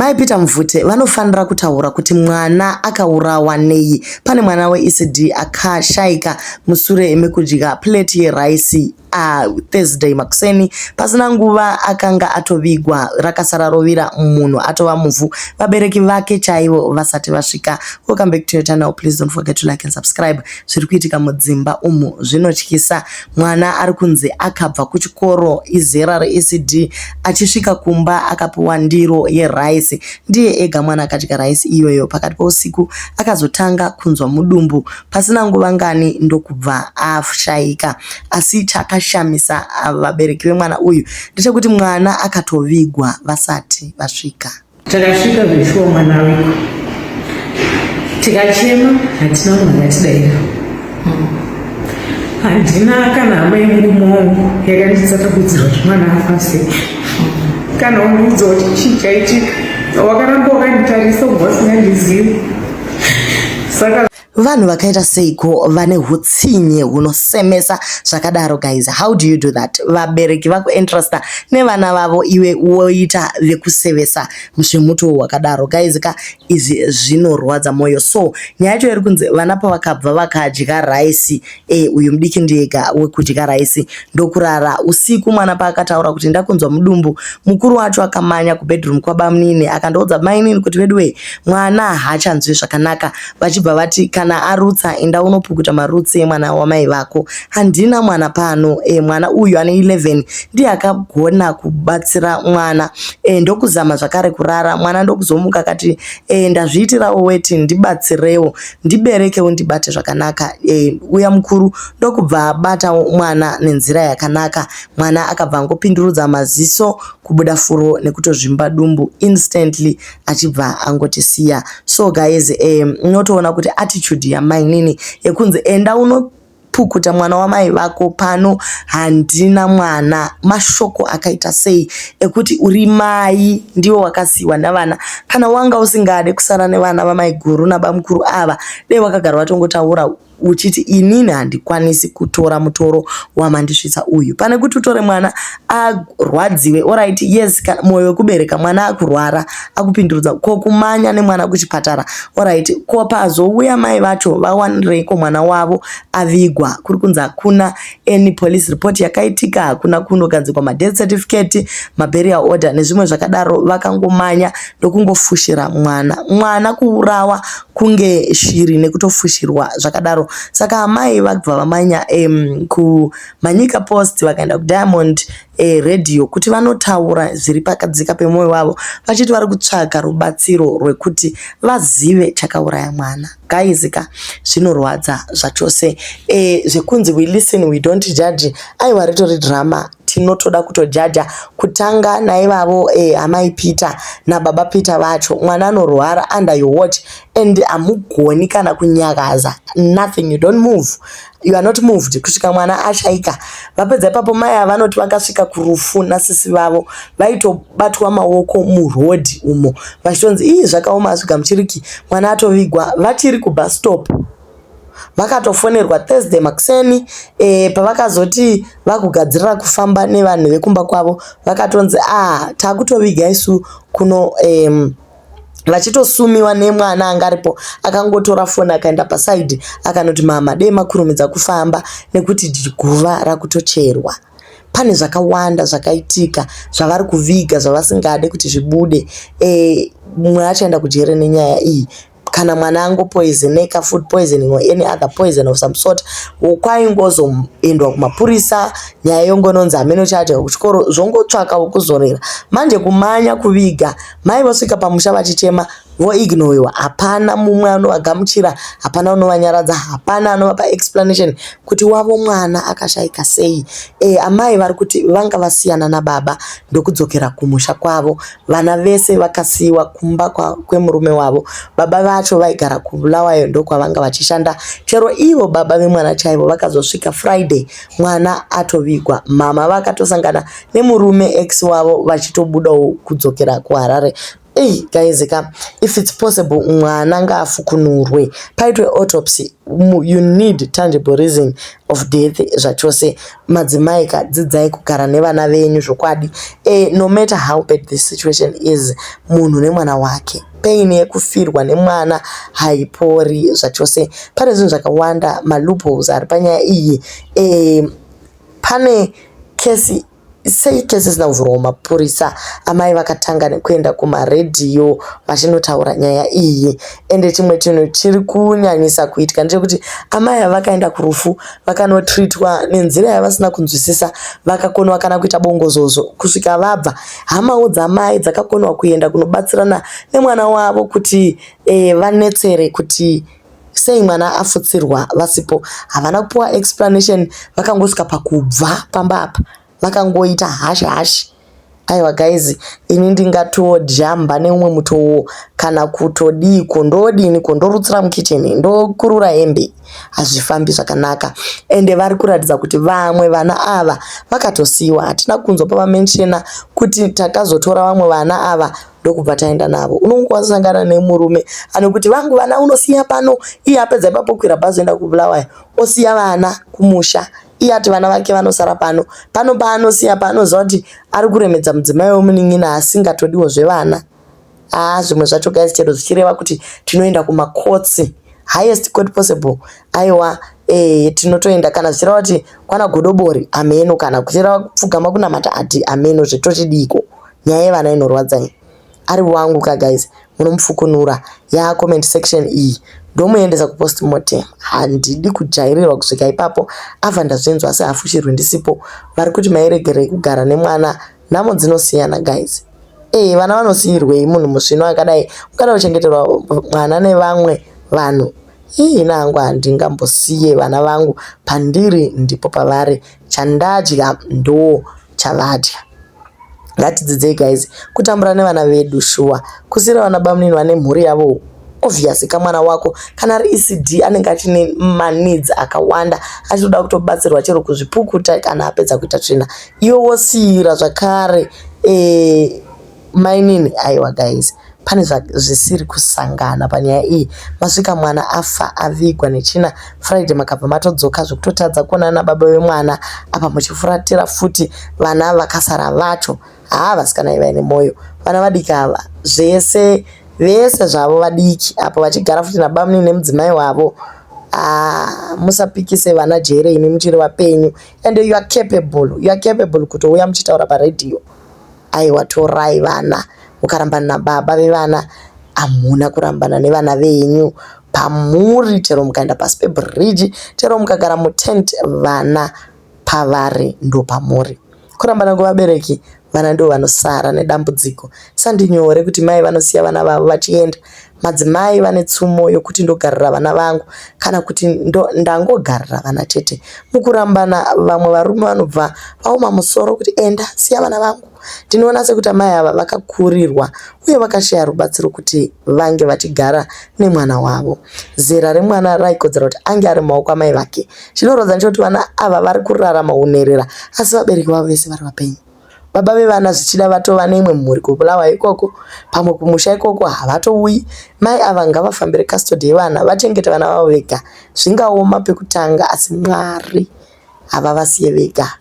Mai Peter Mvute vanofanira kutaura kuti mwana akaurawa nei. Pane mwana weECD akashaika musure mekudya plate yeraisi Thursday makuseni. Pasina nguva akanga atovigwa, rakasara rovira munhu atova muvhu, vabereki vake chaivo vasati vasvika. Welcome back to your channel. Please don't forget to like and subscribe. Zviri kuitika mudzimba umu zvinotyisa. Mwana ari kunzi akabva kuchikoro izera reECD, achisvika kumba akapiwa ndiro yeraisi. Ndiye ega mwana akadya raisi iyoyo. Pakati pousiku akazotanga kunzwa mudumbu, pasina nguva ngani ndokubva ashaika. Asi chakashamisa vabereki vemwana uyu ndechekuti mwana akatovigwa vasati vasvika. Takasvika zveshuwa mwana weko, tikachema, hatina munhu akatidaira. Handina kana hama yemurume wangu yakanditsatakudzirwa kuti mwana afa sei, kana undiudza kuti chii chaitika. Wakaramba wakanditarisa ubva usingandizivi, saka Vanhu vakaita seiko vane hutsinye hunosemesa zvakadaro? Guys, how do you do that? Vabereki vakuentrusta nevana vavo, iwe woita vekusevesa zvemutowo wakadaro. Guys ka, izvi zvinorwadza mwoyo. So nyaya yacho iri kunzi vana pavakabva vakadya raisi, uyu mudiki ndiyega wekudya raisi, ndokurara usiku. Mwana paakataura kuti ndakunzwa mudumbu, mukuru wacho akamanya kubedroom kwabamunini, akandoudza mainini kuti veduwe, mwana haachanzwi zvakanaka. Vachibva vati kana arutsa, enda unopukuta marutsi emwana wamai vako, handina mwana pano. Mwana uyu ane 11 ndiye akagona kubatsira mwana. Ndokuzama zvakare kurara, mwana ndokuzomuka akati ndazviitirawo weti, ndibatsirewo, ndiberekewo, ndibate zvakanaka. Uya mukuru ndokubva abata mwana nenzira yakanaka. Mwana akabva angopindurudza maziso, kubuda furo nekutozvimba dumbu instantly, achibva angotisiya. So guys, unotoona kuti attitude yamainini yekunzi enda unopukuta mwana wamai vako, pano handina mwana, mashoko akaita sei ekuti uri mai ndiwo wakasiyiwa navana? Kana wanga usingade kusara nevana vamaiguru nabamukuru ava, dei wakagara watongotaura uchiti inini handikwanisi kutora mutoro wamandisvitsa uyu, pane kuti utore mwana arwadziwe. Alright, yes, mwoyo wekubereka, mwana akurwara, akupindurudza, ko kumanya nemwana kuchipatara? Alright, ko pazouya mai vacho vawanireiko mwana wavo avigwa? Kuri kunzi hakuna any police report yakaitika, hakuna kunogadzirwa madeath certificate, maburial order nezvimwe zvakadaro. Vakangomanya ndokungofushira mwana. Mwana kuurawa kunge shiri nekutofushirwa zvakadaro. Saka amai vabva vamanya kuManyika Post, vakaenda kuDiamond Radio kuti vanotaura zviri pakadzika pemwoyo wavo, vachiti vari kutsvaga rubatsiro rwekuti vazive chakauraya mwana. Guys ka, zvinorwadza zvachose. Zvekunzi we listen, we don't judge, aiwa, ritori drama. Tinotoda kutojaja kutanga naivavo amai Peter nababa Peter vacho. Mwana anorwara under your watch and hamugoni kana kunyakaza, nothing. You don't move, you are not moved kusvika mwana ashaika. Vapedza ipapo, mai ava vanoti vakasvika kurufu nasisi vavo vaitobatwa maoko murodhi umo vachitonzi ii zvakaoma, hazvigamuchiriki, mwana atovigwa vachiri kubus stop. Vakatofonerwa Thursday makuseni. Pavakazoti vakugadzirira kufamba nevanhu vekumba kwavo, vakatonzi a ah, takutoviga isu kuno. Vachitosumiwa nemwana anga aripo, akangotora foni akaenda pasaidhi, akanoti mama, dei makurumidza kufamba nekuti guva rakutocherwa. Pane zvakawanda zvakaitika zvavari kuviga zvavasingade kuti zvibude. Mumwe achaenda kujere nenyaya iyi. Kana mwana angopoisoneka, food poisoning or any other poison of some sort, kwaingozoendwa kumapurisa, nyaya yongononzi hameno chadya kuchikoro, zvongotsvakawo kuzorera. Manje kumanya kuviga, mai vosvika pamusha vachichema, voignoriwa, hapana mumwe anovagamuchira, hapana unovanyaradza, hapana anovapa explanation kuti wavo mwana akashayika sei. Amai vari kuti vanga vasiyana nababa ndokudzokera kumusha kwavo. Vana vese vakasiyiwa kumba kwemurume wavo. Baba vacho vaigara kuBulawayo, ndokwavanga vachishanda. Chero ivo baba vemwana chaivo vakazosvika Friday mwana atovigwa. Mama vakatosangana nemurume ex wavo vachitobudawo kudzokera kuHarare. Ei guys ka, if it's possible mwana ngaafukunurwe paitwe autopsy. You need tangible reason of death zvachose. Madzimai ka, dzidzai kugara nevana venyu zvokwadi. No matter how bad this situation is, munhu nemwana wake, pain yekufirwa nemwana haipori zvachose. Pane zvinhu zvakawanda, maloopholes ari panyaya iyi. Pane kesi sei, kesi isina kuvhurwa mapurisa? Amai vakatanga nekuenda kumaredhiyo vachinotaura nyaya iyi. Ende chimwe chinhu chiri kunyanyisa kuitika ndechekuti amai ava vakaenda kurufu vakanotreatwa nenzira yavasina kunzwisisa, vakakonwa kana kuita bongozozo kusvika vabva. Hamawo dzamai dzakakonwa kuenda kunobatsirana nemwana wavo kuti vanetsere kuti sei mwana afutsirwa vasipo. Havana kupiwa explanation, vakangosvika pakubva pamba apa vakangoita hashi hashi. Aiwa guys, ini ndingatojamba neumwe mutowo kana kutodiko, ndodini ko, ndorutsira mukicheni, ndokurura hembe, hazvifambi zvakanaka. Ende vari kuratidza kuti vamwe vana ava vakatosiyiwa. Hatina kunzwa pavamentiona kuti takazotora vamwe vana ava ndokubva taenda navo. Unonge wasangana nemurume anokuti vangu vana unosiya pano, iye apedza ipapo kwira bhazi oenda kuBulawayo, osiya vana kumusha. Iye ati vana vake vanosara pano pano, paanosiya paanoziva kuti ari kuremedza mudzimai wemunin'ina asingatodiwo zvevana. Aa, zvimwe zvacho guys, chero zvichireva kuti tinoenda kumakotsi, highest court possible, aiwa, tinotoenda. Kana zvichireva kuti kwana godobori, ameno. Kana kuchireva kupfugama kunamata, ati ameno zvetochidiko. Nyaya yevana inorwadza iyi. Ari wangu ka guys, munomufukunura yacomment section iyi, ndomuendesa kupostmortem. Handidi kujairirwa kusvika ipapo. Abva ndazvinzwa asi hafushirwi ndisipo. Vari kuti mairegerei kugara nemwana? Nhamo dzinosiyana guys. Vana vanosiyirwei munhu musvino akadai? Ungada kuchengeterwa mwana nevamwe vanhu? Ii, hangu handingambosiye vana vangu. Pandiri ndipo pavari, chandadya ndo chavadya. Ngatidzidzei guys kutambura nevana vedu. Shuwa, kusiyira vana bamunini vane mhuri yavo. Obvious kamwana wako kana ari ECD anenge achine maneeds akawanda, achitoda kutobatsirwa chero kuzvipukuta kana apedza kuita tsvina. Iwe wosiyira zvakare mainini. Aiwa guys, pane zvisiri kusangana panyaya iyi. Masvika mwana afa, avigwa nechina Friday, makabva matodzoka zvekutotadza kuonana nababa vemwana apa, muchifuratira futi vana vakasara vacho. Haa, vasikana ivai nemwoyo, vana vadiki ava, zvese vese zvavo vadiki apo vachigara futi nabamunini nemudzimai wavo. Aa, musapikise vana jere imi muchiri vapenyu. And you are capable, you are capable kutouya muchitaura paredhiyo. Aiwa, torai vana. Mukarambana nababa vevana, hamuna kurambana nevana venyu. Pamuri chero mukaenda pasi pebhiriji, chero mukagara mutent, vana pavari ndopamuri. Kurambana kwevabereki, vana ndo vanosara nedambudziko. Sandi nyore kuti mai vanosiya vana vavo vachienda. Madzimai vane tsumo yokuti ndogarira vana vangu kana kuti ndangogarira vana chete. Mukurambana vamwe varume vanobva vaoma musoro kuti enda, siya vana vangu. Ndinoona sekuti amai ava vakakurirwa uye vakashaya rubatsiro kuti vange vachigara nemwana wavo. Zera remwana raikodzera kuti ange ari mumaoko amai vake. Chinorwadza ndechekuti vana ava vari kurarama unherera asi vabereki vavo vese vari vapenyu. Baba vevana zvichida vatova neimwe mhuri kuBulawayo ikoko, pamwe kumusha ikoko havatouyi. Mai ava ngavafambire custody yevana, vachengete vana vavo vega. Zvingaoma pekutanga, asi Mwari havavasiye vega.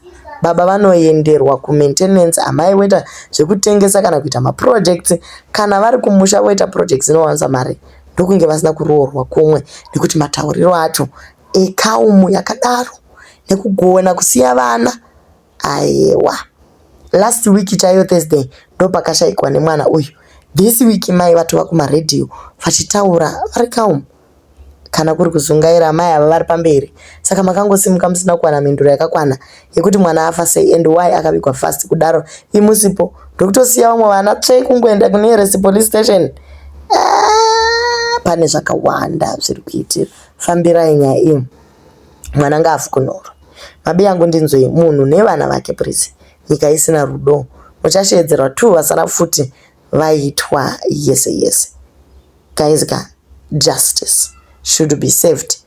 Baba vanoenderwa kumaintenance, amai voita zvekutengesa kana kuita maprojects. Kana vari kumusha voita projects dzinowanisa mari, ndokunge vasina kuroorwa kumwe, nekuti matauriro acho ekaumu yakadaro nekugona kusiya vana, aiwa. Last week chaiyo Thursday ndopakashayikwa nemwana uyu. This week mai vatova kumaredhiyo vachitaura vari calm. Kana kuri kuzungaira, mai ava vari pamberi. Saka makangosimuka musina kuwana mhinduro yakakwana yekuti mwana afa sei and why akavigwa fast kudaro imusipo, ndokutosiya vamwe vana tsve kungoenda kunearest police station. Ah, pane zvakawanda zviri kuitira. Fambirai nyaya iyi, mwana ngaafukunurwe. Mabi yangu ndinzwei, munhu nevana vake please. Nyika isina rudo, muchashedzerwa tu vasara futi vaitwa yese yese. Guys ka, justice should be served.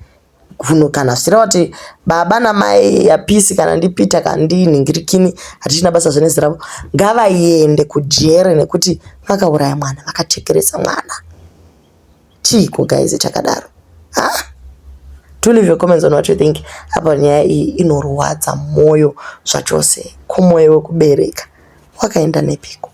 Kuno kana zvichireva kuti baba namai yapisi kana ndiPeter kana ndinhingirikini, hatichina basa zvenezi ravo, ngavaende kujere nekuti vakauraya mwana, vakachekeresa mwana. Chiiko guys chakadaro? Ha, do leave your comments on what you think about nyaya iyi. Inorwadza mwoyo zvachose. Ko mwoyo wekubereka wakaenda nepiko?